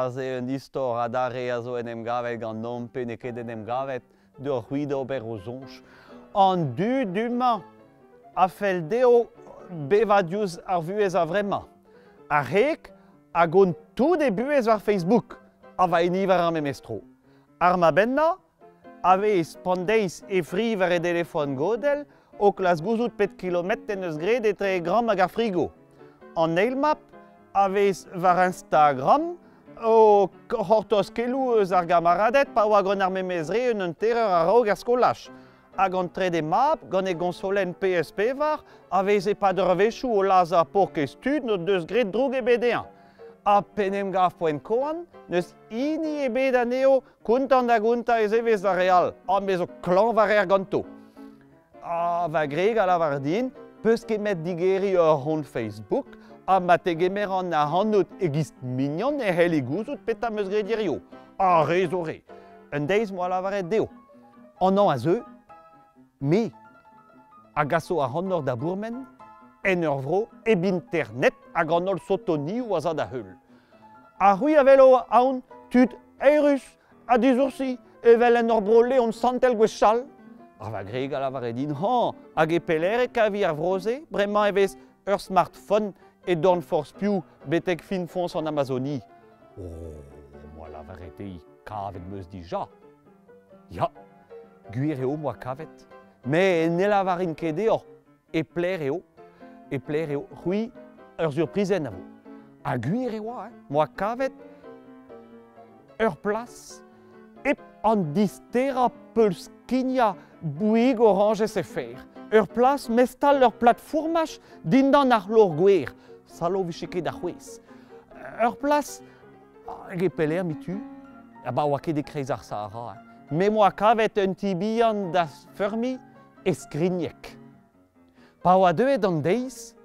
Aze un istor adarre a zo en em gavet ganeomp pe n'eo ket en em gavet, deoc'h-c'hwi d'ober ho soñj. An dud du-mañ a fell dezho bevañ diouzh ar vuhez a-vremañ. Ar c'heg a gont tout e buhez war Facebook ha va hini war ar memes tro. Ar mab-ennañ a vez pan-deiz e fri war e delefon godell o klask gouzout pet kilometr en deus graet etre e gramm hag ar frigo. An eil mab a vez war Instagram o c'hortoz keloù eus ar gamaraded pa oa gant ar memes re un hantereur a-raok er skolaj. Hag an trede mab, gant e goñsolenn PS4, a vez e-pad eurvezhioù o lazhañ paourkaezh tud n'o deus graet droug ebet dezhañ. Ha p'en em gav poent koan, n'eus hini ebet anezho kontant da gontañ e zevezh d'ar re all. Ha me zo klañv a reer ganto. Ha va gwreg a lavar din, peus ket met digeriñ ur c'hont Facebook ha ma tegemeran ac'hanout e-giz mignon e c'helli gouzout petra 'm eus graet hirio. Ha re zo re. Un deiz 'moa lavaret dezho, An hañv a zeu, me a gaso ac'hanoc'h da bourmen en ur vro hep internet hag an holl sotonioù a za da heul. Ha c'hwi a welo aon tud eürus ha disoursi evel en hor bro Leon santel gwechall. Ha va gwreg a lavare din, hañ, hag e pelec'h e kavi ar vro-se? Bremañ e vez ur smartphone e dorn forzh piv betek fin foñs an Amazonie. Oh, 'moa lavaret dezhi, kavet 'm eus dija. Ya, gwir eo 'moa kavet. Met ne lavarin ket deoc'h e pelec'h eo, e pelec'h eo c'hwi ur surprizenn a vo. Ha gwir e oa, hein, 'moa kavet ur plas hep an disterañ peulskignañ bouig orañjez e fer. Ur plas mestal ur plad-fourmaj dindan ar c'hlor gwer. Salo 'vije ket ar c'hwezh. Ur plas Hag e pelec'h mitu? Ah ba oa ket e-kreiz ar Sahara. Me 'moa kavet un ti bihan da feurmiñ e Skrigneg. Pa oa deuet an deiz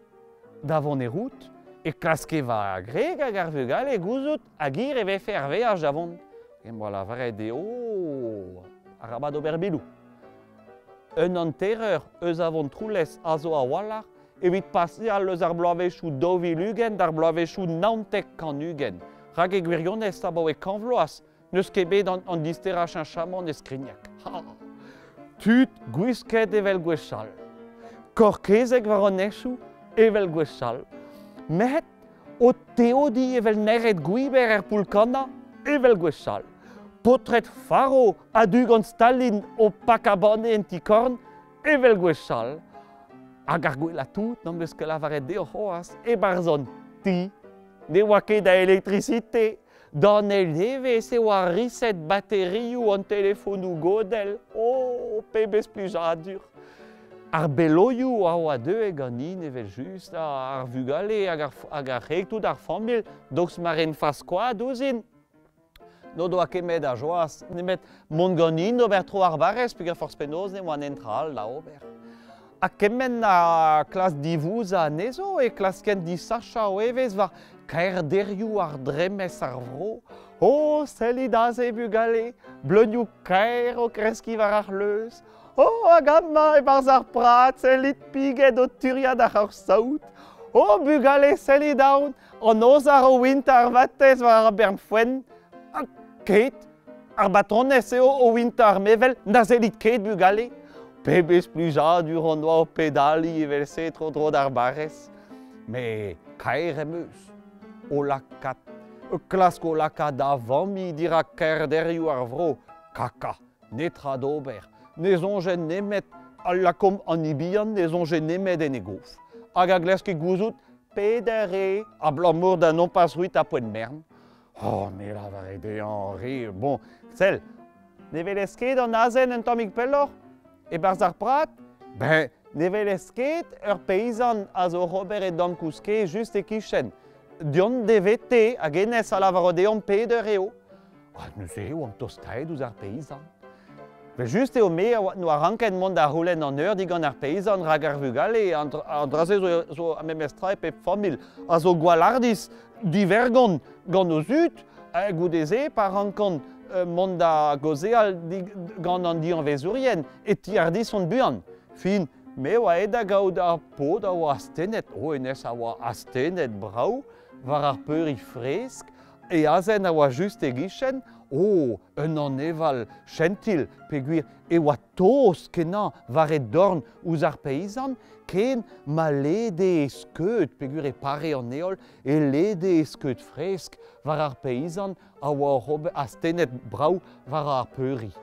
da vont e roud, e klaske va gwreg hag ar vugale gouzout hag hir e vefe ar veaj da vont. Em boa lavaret dezho arabat ober biloù. Un hantereur eus a Vontroulez a zo a-walc'h evit paseal eus ar bloavezhioù 2020 d'ar bloavezhioù 99. Rak e gwirionez, abaoe kant vloaz, n'eus ket bet an, an disterañ cheñchamant e Skrigneg. Ha! Tud gwisket evel gwechall, korkezeg war an henchoù evel gwechall, met o teodiñ evel naered gwiber er poull-kannañ evel gwechall. Paotred faro a-du gant Stalin o pakañ banne en ti-korn evel gwechall. Hag ar gwellañ tout n'am eus ket lavaret deoc'h c'hoazh, e-barzh an ti, ne oa ket a elektrisite. D'an eil devezh e oa riset baterioù an telefonoù godell. Oh, pebezh plijadur! Ar beloioù a oa deuet ganin evel-just, ar vugale hag ar, hag ar c'hreg tout ar familh, daoust ma ren faskoad ouzhin. N'o doa ket met a joaz, nemet mont ganin d'ober tro ar barrez, peogwir forzh penaos ne oa netra all da ober. Ha kement a klask divouzañ anezho e klaskent disachañ o evezh war kaerderioù ardremez ar vro. O, sellit aze, bugale, bleunioù kaer o kreskiñ war ar c'hleuz. Oh, hag amañ e-barzh ar prad, sellit piged o turiat ar c'horsaout. Oh, bugale, sellit aon, an ozhac'h o wintañ ar vatezh war ar bern foenn. Ha ket, Ar batronez eo o wintañ ar mevel, na sellit ket bugale. Pebezh plijadur hon doa o pedaliñ evel-se tro-dro d'ar barrez. Met kaer em eus o lakaat, klask o lakaat da vammiñ dirak kaerderioù ar vro. Kaka, netra d'ober. Ne soñjen nemet, al lakaomp an bihan ne soñje nemet en e gof. Hag a glaske gouzout peder eo abalamour da nompas c'hwitañ poent mern. Oh, me lavare dezhañ re, bon, sell, ne welez ket an azen un tammig pelloc'h, e-barzh ar prad? Ben, ne welez ket ur peizant a zo oc'h ober e damm kouske just e-kichen. Deomp devete hag hennezh a lavaro deomp pet eur eo. Ha neuze e oamp tostaet ouzh ar peizant. Just eo me a oa ranket mont da c'houlenn an eur digant ar peizant rak ar vugale, an dra-se zo, zo ar memes tra e pep familh, a zo gwall-hardizh, divergont gant o zud, goude-se pa rankont mont da gaozeal gant an dianvezourien e tihardisont buan. Fin, me oa aet da gaout ar paotr a oa astennet, oh hennezh a oa astennet brav war ar peuriñ fresk. E azen a oa just e-gichen, o, un aneval chentil, peogwir e oa tost kenañ war e dorn ouzh ar peizant, ken ma lede e skeud, peogwir e pare an heol, e lede e skeud fresk war ar peizant a oa oc'h ober astennet brav war ar peuriñ.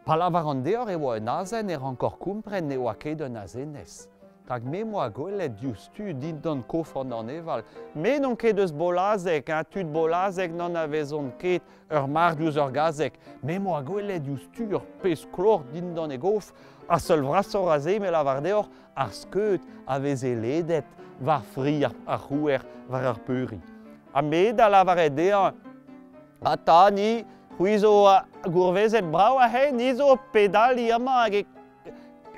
Pa lavaran deoc'h e oa un azen e rankoc'h kompren ne oa ket un azenez. Rak me 'moa gwelet diouzhtu dindan kof an aneval. Me n'on ket eus Bolazeg, hein, tud Bolazeg n'anavezont ket ur marc'h diouzh ur gazeg. Me 'moa gwelet diouzhtu ur pezh kloc'h dindan e gof, ha seul vrasoc'h a se, me lavar deoc'h, ar skeud a veze ledet war fri ar c'houer war ar peuriñ. Ha me da lavaret dezhañ, Ata, ni, c'hwi zo gourvezet brav aze, ni zo pedaliñ amañ hag e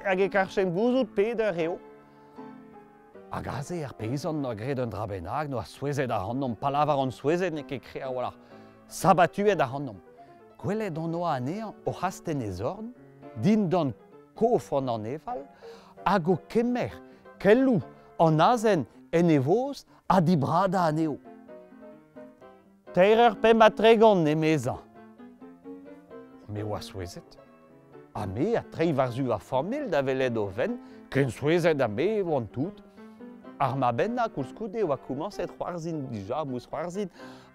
hag e karchen gouzout pet eur eo. Hag aze ar peizant a gred un dra bennak, n'oa souezhet ac'hanomp. Pa lavaran souezhet n'eo ket kre a-walc'h. Sabatuet ac'hanomp. Gwelet hon oa anezhañ oc'h astenn e zorn dindan kof an aneval hag o kemer kelloù an azen en e voz ha dibradañ anezho. Teir eur 35, emezañ. Me oa souezhet. Ha me ha treiñ war-zu va familh da welet o vent, ken souezhet ha me e oan tout. Ar mab-henañ koulskoude e oa komañset c'hoarzhin dija, mousc'hoarzhin,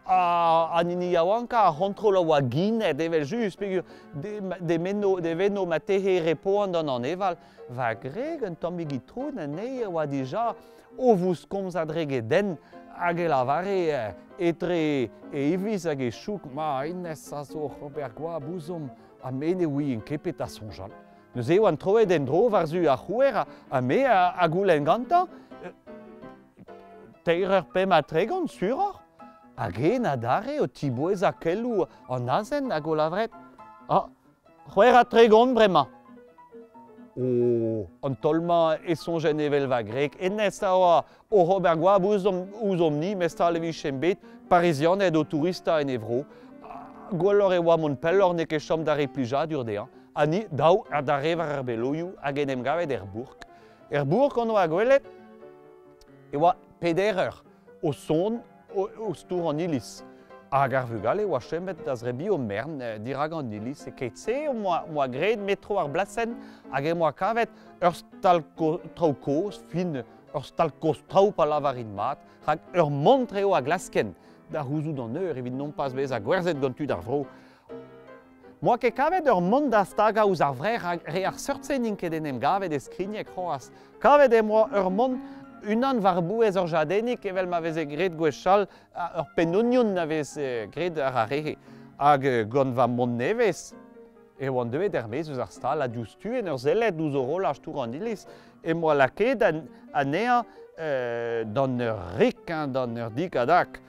ha an hini yaouankañ ar c'hontrol a oa ginet evel-just peogwir d'e meno, d'e veno ma tehe re poan d'an aneval. Va gwreg un tammig itron anezhi a oa dija o vouskomz a-drek e denn hag e lavare etre e hiviz hag e chouk, ma hennezh a zo oc'h ober goap ouzhomp. Ha me ne ouien ket petra soñjal. Neuze e oan troet en-dro war-zu ar c'houer ha me a goulenn gantañ teir eur 35, suroc'h. Hag hen adarre o tibouezañ kelloù an azen hag o lavaret Ah, 36 bremañ. O, an taol-mañ e soñjen evel va gwreg. Hennezh a oa oc'h ober goap ouzhomp-ni, mestal e vijemp bet Parizianed o touristañ en e vro. Gwelloc'h e oa mont pelloc'h n'eo ket chom da reiñ plijadur dezhañ. Ha ni, daou, adarre war ar beloioù hag en em gavet er bourk. Er bourk hon oa gwelet e oa peder eur o son ouzh tour an iliz. Hag ar vugale oa chomet da zebriñ o mern dirak an iliz. E-keit-se em boa graet metro ar blasenn hag em boa kavet ur stal traoù kozh, fin ur stal kozh traoù pa lavarin mat, rak ur montr eo a glasken da c'houzout an eur evit nompas bezañ gwerzhet gant tud ar vro. M'oa ket kavet ur mont da stagañ ouzh ar vrec'h rak re ar seurt-se n'int ket en em gavet e Skrigneg c'hoazh. Kavet em boa ur mont unan war-bouez ur jadennig evel ma veze graet gwechall ur penn-ognon a vez graet ar ar re. Hag gant va mont nevez e oan deuet er-maez eus ar stal ha diouzhtu en ur sellet ouzh horolaj tour an iliz em boa lakaet anezhañ d'an eur rik, d'an eur dik-ha-dak.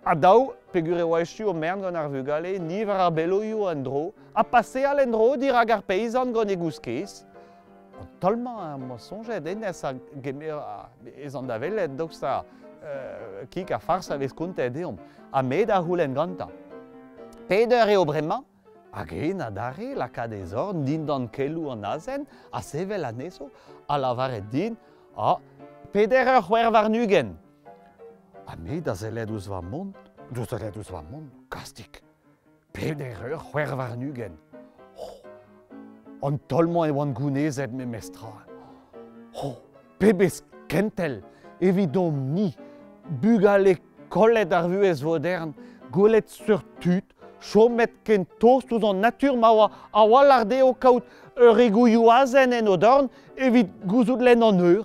Ha dav, peogwir e oa echu o mern gant ar vugale, ni war ar beloioù en-dro, ha paseal en-dro dirak ar peizant gant e gouskez. An taol-mañ am boa soñjet hennezh a gemer ez an da welet daoust ha kig ha fars a vez kontet deomp. Ha me da c'houlenn gantañ. Pet eur eo bremañ? Hag hen adarre lakaat e zorn dindan kelloù an azen ha sevel anezho ha lavaret din, ah, peder eur 26. Ha me da sellet ouzh va mont, da sellet ouzh va mont, kastik, peder eur 26. Oh, an taol-mañ e oan gounezet memestra. Oh, pebezh kentel evidomp-ni, bugale kollet ar vuhez vodern, gwelet seurt tud, chomet ken tost ouzh an natur ma oa a-walc'h dezho kaout euregoùioù azen en o dorn evit gouzout lenn an eur.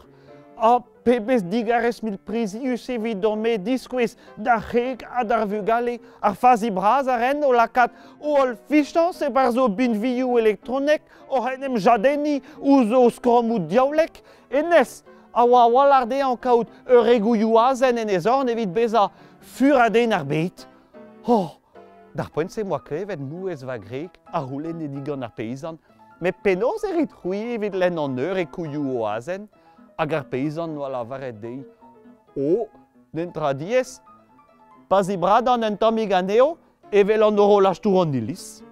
Ha pebezh digarez mil prizius evidon-me diskouez d'ar c'hreg ha d'ar vugale ar fazi bras a ren o lakaat o holl fichañs e-barzh o binvioù elektronek oc'h en em jadenniñ ouzh o skrammoù diaoulek. Hennezh a oa a-walc'h dezhañ kaout euregoùioù azen en e zorn evit bezañ furañ den ar bed. Oh! D'ar poent-se 'm boa klevet mouezh va gwreg a c'houlenne digant ar peizant Met penaos e rit-c'hwi evit lenn an eur e kouilhoù ho azen? Hag ar peizant 'noa lavaret dezhi O, d'un dra diaes, pa zibradan un tammig anezho evel an horolaj tour an iliz.